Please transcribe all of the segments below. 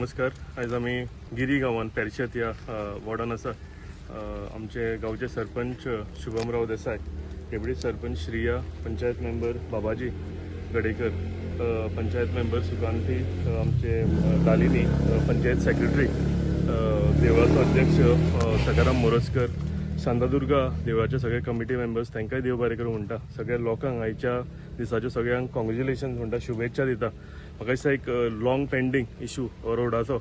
नमस्कार. आयज आमी गिरी गांवान पेरशेत ह्या वॉर्डान आसा. आमचे गांवचे सरपंच शुभमराव देसाय, डेप्युटी सरपंच श्रिया, पंचायत मेंबर बाबाजी गडेकर, पंचायत मेंबर सुकांती, आमचे दालिनी, पंचायत सेक्रेटरी, देवळाचो अध्यक्ष सकाराम मोरजकर, शांतादुर्गा देवळाचे सगळे कमिटी मेंबर्स, तांकांय देव बरें करूं म्हणटा. सगळ्या लोकांक आयच्या दिसाच्यो सगळ्यांक कॉंग्रेच्युलेशन्स म्हणटा, शुभेच्छा दिता. म्हाका दिसता एक लॉंग पेंडींग इशू रोडाचो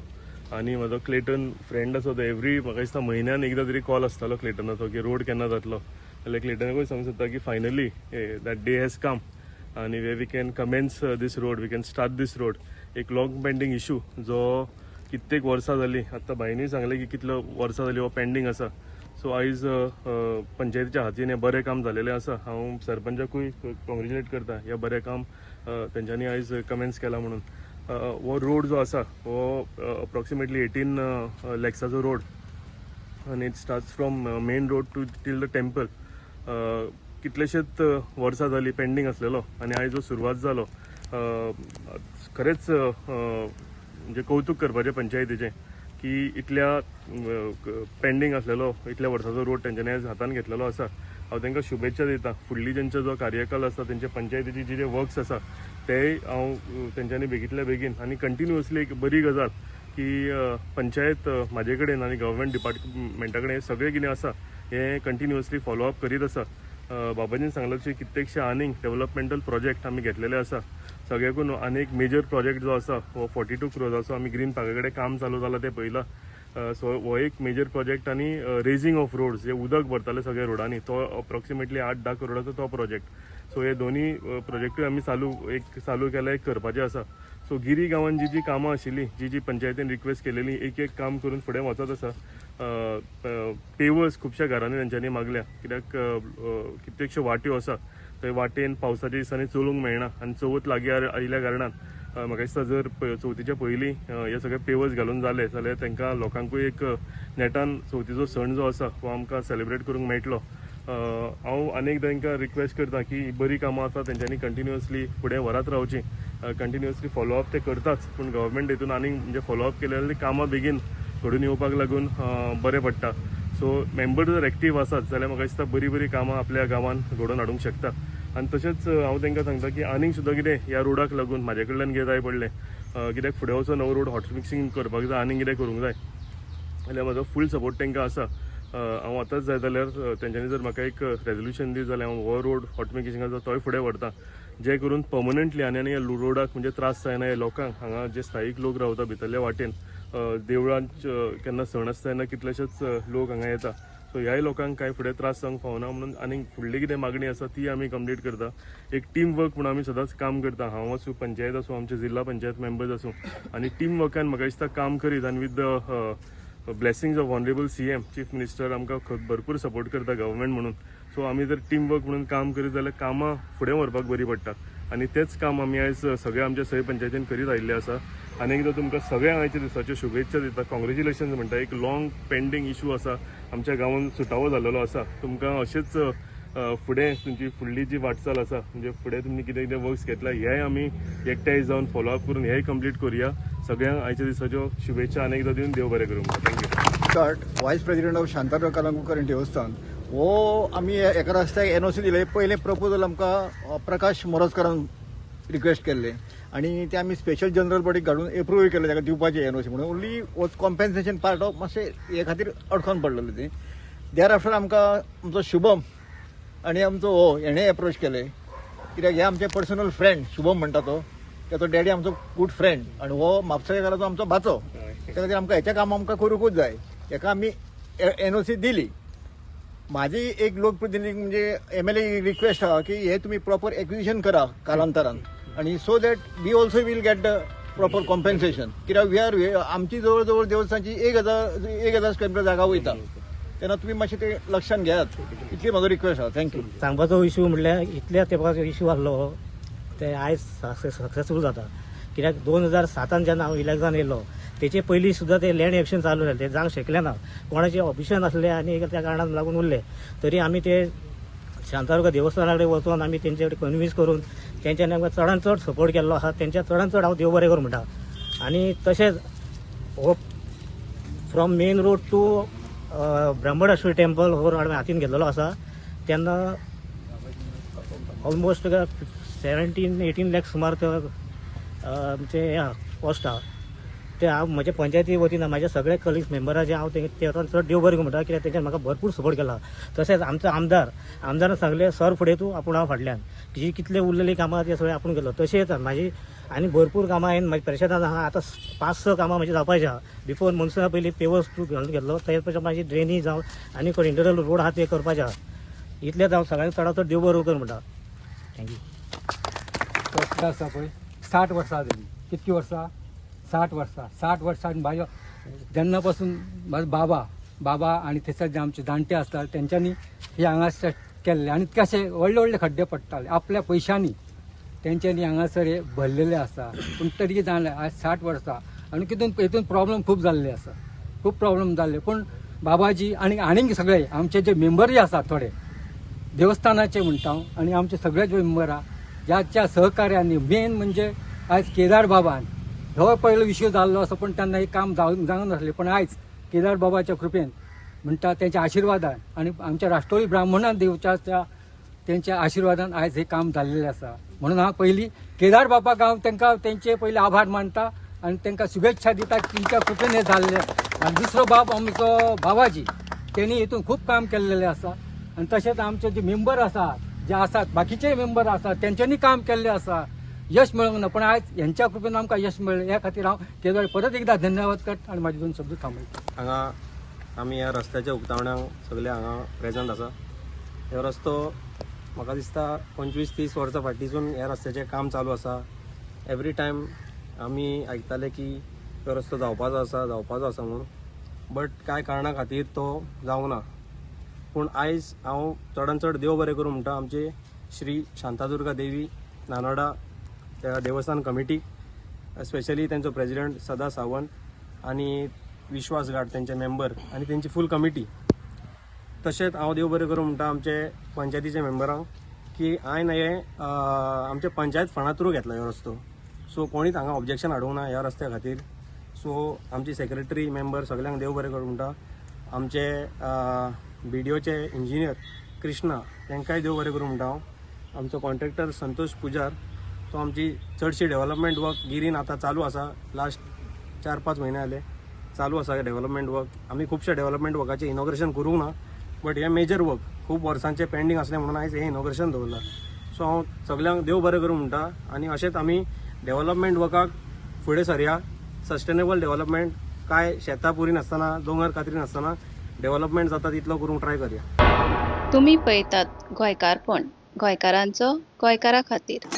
आनी म्हजो क्लेटन फ्रेंड आसा तो एवरी म्हाका दिसता म्हयन्यान एकदां तरी कॉल आसतालो क्लेटनाचो की रोड केन्ना जातलो. जाल्यार क्लेटनाकूय सांगूंक सोदता की finally that day has come आनी way we can commence this road, we can start this road. एक लॉंग पेंडींग इशू जो कित्येक वर्सां जालीं, आतां भाईनूय सांगलें की कितलो वर्सां जालीं हो पेंडींग आसा. सो आयज पंचायतीच्या हातीन हें बरें काम जालेलें आसा. हांव सरपंचाकूय कॉंग्रेच्युलेट करता, हें बरें काम तेंच्यांनी आयज कमेन्स केलां म्हणून. हो रोड जो आसा हो अप्रॉक्सिमेटली 18 लॅक्साचो रोड आनी it starts from main road to till the temple. कितलेशेच वर्सां जालीं पेंडींग आसलेलो आनी आयज जो सुरवात जालो, खरेंच म्हणजे कौतूक करपाचें पंचायतीचें की इतल्या पेंडींग आसलेलो इतल्या वर्साचो रोड तेंच्यांनी आयज हातान घेतलेलो आसा. हांव तांकां शुभेच्छा दिता. फुडली जेंचो जो कार्यकाल आसा, तेंचे पंचायतीची जी जे वर्क्स आसा तेय हांव तेंच्यांनी बेगींतल्या बेगीन आनी कंटिन्युअसली. एक बरी गजाल की पंचायत म्हाजे कडेन आनी गव्हर्मेंट डिपार्टमेंटा कडेन सगळें कितें आसा हें कंटिन्युअसली फॉलोअप करीत आसा. बाबाजीन सांगलां तशें कित्येकशे आनीक डेवलपमेंटल प्रोजेक्ट आमी घेतलेले आसा. सगळ्याकून आनी एक मेजर प्रोजेक्ट जो आसा हो 42 क्रोजाचो आमी ग्रीन पार्का कडेन काम चालू जालां तें पळयलां. सो हो एक मेजर प्रोजेक्ट आनी रेजींग ऑफ रोड्स, जे उदक भरताले सगळ्या रोडांनी, तो अप्रॉक्सिमेटली 8-10 करोडाचो तो प्रोजेक्ट. सो हे दोनी प्रोजेक्टूय आमी चालू, एक चालू केला, एक करपाचें आसा. सो गिरी गांवान जी जी कामां आशिल्लीं, जी जी पंचायतीन रिक्वेस्ट केलेली, एक एक काम करून फुडें वचत आसा. पेवर्स खुबश्या घरांनी तेंच्यांनी मागल्या, कित्याक कित्येकश्यो वाट्यो आसा, थंय वाटेन पावसाच्या दिसांनी चलूंक मेळना आनी चवथ लागीं आयिल्ल्या कारणान म्हाका दिसता जर चवथीच्या पयलीं हे सगळे पेवर्स घालून जाले जाल्यार तांकां लोकांकूय एक नेटान चवथीचो सण जो आसा हो आमकां सेलिब्रेट करूंक मेळटलो. हांव आनी एकदां तांकां रिक्वेस्ट करता की बरीं कामां आसा तेंच्यांनी कंटिन्युअसली फुडें व्हरत रावचीं. कंटिन्युअसली फॉलोअप ते करताच, पूण गव्हर्मेंट हितून आनीक म्हणजे फॉलोअप केलें जाल्यार कामां बेगीन घडून येवपाक लागून बरें पडटा. सो मेंबर जर एक्टीव आसात जाल्यार म्हाका दिसता बरीं बरीं कामां आपल्या गांवान घडोवन हाडूंक शकता. आनी तशेंच हांव तांकां सांगता की आनीक सुद्दां कितें ह्या रोडाक लागून म्हाजे कडल्यान कितें जाय पडलें, कित्याक फुडें वचून हो रोड हॉट मिक्सिंग करपाक जाय, आनीक कितें करूंक जाय जाल्यार म्हजो फूल सपोर्ट तांकां आसा. हांव आतांच जाय जाल्यार तेंच्यांनी जर म्हाका एक रेजोल्युशन दी जाल्यार हांव हो रोड हॉट मिक्सिंगाचो तोय फुडें व्हरता, जे करून पर्मनंटली आनी आनी ह्या रोडाक म्हणजे त्रास जायना. ह्या लोकांक हांगा जे स्थायीक लोक रावता भितरल्या वाटेन, देवळांत केन्ना सण आसता तेन्ना कितलेशेच लोक हांगा येता. सो ह्याय लोकांक कांय फुडें त्रास जावंक फावना म्हणून आनीक फुडली कितें मागणी आसा ती आमी कंप्लीट करता. एक टीम वर्क म्हणून आमी सदांच काम करता. हांव आसूं, पंचायत आसूं, आमचे जिल्हा पंचायत मेंबर्स आसूं, आनी टीम वर्कान म्हाका दिसता काम करीत आनी with the blessings of honourable CM, chief minister आमकां भरपूर सपोर्ट करता गव्हर्मेंट म्हणून. सो आमी जर टीम वर्क म्हणून काम करीत जाल्यार कामां फुडें व्हरपाक बरी पडटा आनी तेच काम आमी आयज सगळे आमच्या सय पंचायतीन करीत आयिल्ले आसा. आनी एकदां तुमकां सगळ्यांक आयच्या दिसाच्यो शुभेच्छा दिता, कॉंग्रेच्युलेशन्स म्हणटा. एक लॉंग पेंडींग इशू आसा आमच्या गांवान सुटावो जाल्लो आसा. तुमकां अशेंच फुडें तुमची फुडली जी वाटचाल आसा, म्हणजे फुडें तुमी कितें कितें वर्क्स घेतला हेय आमी एकठांय जावन फॉलोअप करून हेय कंप्लीट करुया. सगळ्यांक आयच्या दिसाच्यो शुभेच्छा आनी एकदां दिवन देव बरें करूं. Thank you. Vice president of Shantadurga Calangute देवस्थान. हो आमी एका रस्त्याक एनओसी दिले. पयलें प्रपोजल आमकां प्रकाश मोरजकारान रिक्वेस्ट केल्लें आनी ते आमी स्पेशल जनरल बॉडीक घालून एप्रूवय केलें ताका दिवपाचें एनओसी म्हणून. Only was compensation part of मातशें हे खातीर अडखोन पडलेलें तें. There after आमकां आमचो शुभम आनी आमचो हो हेणें एप्रोच केलें, कित्याक हे आमचे पर्सनल फ्रेंड शुभम म्हणटा तो, तेचो डॅडी आमचो गूड फ्रेंड आनी हो म्हापशेकाराचो आमचो भाचो. त्या खातीर आमकां हेचें काम आमकां करूंकूच जाय. हेका आमी एनओसी दिली. म्हाजी एक लोकप्रतिनिधी म्हणजे एमएलए रिक्वेस्ट आहा की हे तुमी प्रॉपर एक्विजिशन करा कालांतरान आनी so that we also will get the proper compensation. कित्याक we are आमची जवळ जवळ देवस्थानची 1000 स्क्वेअर मिटर जागा वयता, तेन्ना तुमी मातशें तें लक्षान घेयात, इतली म्हाजो रिक्वेस्ट आहा. Thank you. सांगपाचो इशू म्हणल्यार इतल्या तेंपाचो इशू आसलो ते आयज सक्सेसफूल जाता. कित्याक 2007 जेन्ना हांव इलेक्शन येयलो तेचे पयलीं सुद्दां ते लँड एक्शन चालू जालें, ते जावंक शकलें ना, कोणाचें ऑफिशन आसलें आनी त्या कारणान लागून उरलें. तरी आमी ते शांतादुर्गा देवस्थाना कडेन वचोन आमी तेंचे कडेन कन्विन्स करून तेंच्यांनी आमकां चडान चड सपोर्ट केल्लो आसा. तेंच्या चडान चड हांव देव बरें करूं म्हणटा. आनी तशेंच हो from main road to Brahmadeshwari temple हो रोड हांवें हातीन घेतलेलो आसा. तेन्ना ऑलमोस्ट 17-18 लॅक्स सुमार तो आमचे हे कॉस्ट आहा. ते हांव म्हज्या पंचायती वतीन म्हाज्या सगळे कलिग्स मेंबराचे हांव ते चड देव बरें म्हणटा, कित्याक तेंच्यान म्हाका भरपूर सपोर्ट केला. तशेंच आमचो आमदारान सांगलें सर फुडें तूं, आपूण हांव फाटल्यान, जी कितले उरलेली कामां ते सगळें आपूण केलो. तशेंच म्हाजी आनी भरपूर कामां हांवें म्हाज्या परिशदान आहा. आतां 5-6 कामां म्हजी जावपाची आहा. बिफोर मनसुना पयलीं पेवर्स तूं घालून घेतलो, ते पयलीं म्हाजी ड्रेनी जावं आनी कोण इंटरनल रोड आहा ते करपाचे आहा. इतलेंच हांव सगळ्यांक चडांत चड देव बरो कर म्हणटा. Thank you. रस्तो आसा पळय 60 वर्सां जाली. कितकी वर्सां? 60 वर्सां. 60 वर्सां म्हाज्या जेन्ना पासून म्हाजो बाबा आनी थंयसर जे आमचे जाणटे आसतात तेंच्यांनी हे हांगासर केल्ले आनी कशे व्हडले व्हडले खड्डे पडटाले आपल्या पयशांनी तेंच्यांनी हांगासर हे भरलेले आसा. पूण तरी जालें आज 60 वर्सां आनी कितून हितून प्रॉब्लम खूब जाल्ले आसा, खूब प्रॉब्लम जाल्ले. पूण बाबाजी आनी आनीक सगळे आमचे जे मेंबरूय आसात थोडे देवस्थानाचे म्हणटा हांव, आनी आमचे सगळे जे मेंबर आहा ज्याच्या सहकार्यांनी मेन म्हणजे आयज केदार बाबान हो पयलो इश्यू जाल्लो आसा, पूण तेन्ना हें काम जावंक नासलें. पूण आयज केदार बाबाच्या कृपेन म्हणटा तेंच्या आशिर्वादान आनी आमच्या राष्ट्रोळी ब्राह्मणान दिवच्या तेंच्या आशिर्वादान आयज हें काम जाल्लें आसा. म्हणून हांव पयलीं केदार बाबाक हांव तांकां तेंचे पयलीं आभार मानता आनी तांकां शुभेच्छा दिता तेंच्या कृपेन हें जाल्लें. आनी दुसरो बाब आमचो बाबाजी, तेणी हितून खूब काम केल्लेलें आसा. आनी तशेंच आमचे जे मेंबर आसा जे आसात बाकीचे मेंबर आसात तेंच्यांनी काम केल्लें आसा, यश मेळूंक ना, पूण आयज हेंच्या कृपेन आमकां यश मेळ्ळें. ह्या खातीर हांव केदार परत एकदा धन्यवाद करता आनी म्हाजे 2 शब्द थांबयता. हांगा आमी ह्या रस्त्याच्या उक्तावणाक सगळे हांगा प्रेजंट आसा. हो रस्तो म्हाका दिसता 25-30 वर्सां फाटीसून ह्या रस्त्याचें काम चालू आसा. एवरी टायम आमी आयकताले की हो रस्तो जावपाचो आसा, जावपाचो आसा म्हणून, बट कांय कारणा खातीर तो जावंक ना. पूण आयज हांव चडान चड देव बरें करूं म्हणटा आमचे श्री शांतादुर्गा देवी नानोडा देवस्थान कमिटी, स्पेशली तेंचो प्रेजिडंट सदा सावंत आनी विश्वास गाड तेंचे मेंबर आनी तेंची फूल कमिटी. तशेंच हांव देव बरें करूं म्हणटा आमचे पंचायतीचे मेंबरांक की हांवें हें आमचे पंचायत फंडा थ्रू घेतला हो रस्तो, सो कोणीच हांगा ऑब्जेक्शन हाडूंक ना ह्या रस्त्या खातीर. सो आमची सेक्रेटरी मेंबर सगल्यांक देव बरें करूं म्हणटा. आमचे BDOचे इंजिनियर कृष्णा तांकांय देव बरें करूं म्हणटा हांव. आमचो कॉन्ट्रॅक्टर संतोष पुजार, तो आमची चडशी डेव्हलपमेंट वर्क गिरीन आतां चालू आसा, लास्ट 4-5 म्हयने जाले चालू आसा डेव्हलपमेंट वर्क. आमी खुबशे डेव्हलपमेंट वर्काचें इनॉग्रेशन करूंक ना, बट हें मेजर वर्क खूब वर्सांचें पेंडींग आसलें म्हणून आयज हें इनॉग्रेशन दवरलां. सो हांव सगल्यांक देव बरें करूं म्हणटा आनी अशेंच आमी डेव्हलपमेंट वर्काक फुडें सरया. सस्टेनेबल डेव्हलपमेंट, कांय शेतां पुरी नासतना, दोंगर कातरी नासतना डेव्हलपमेंट जाता तितलो करूंक ट्राय करया. तुमी पळयतात गोंयकारपण, गोंयकारांचो गोंयकारा खातीर.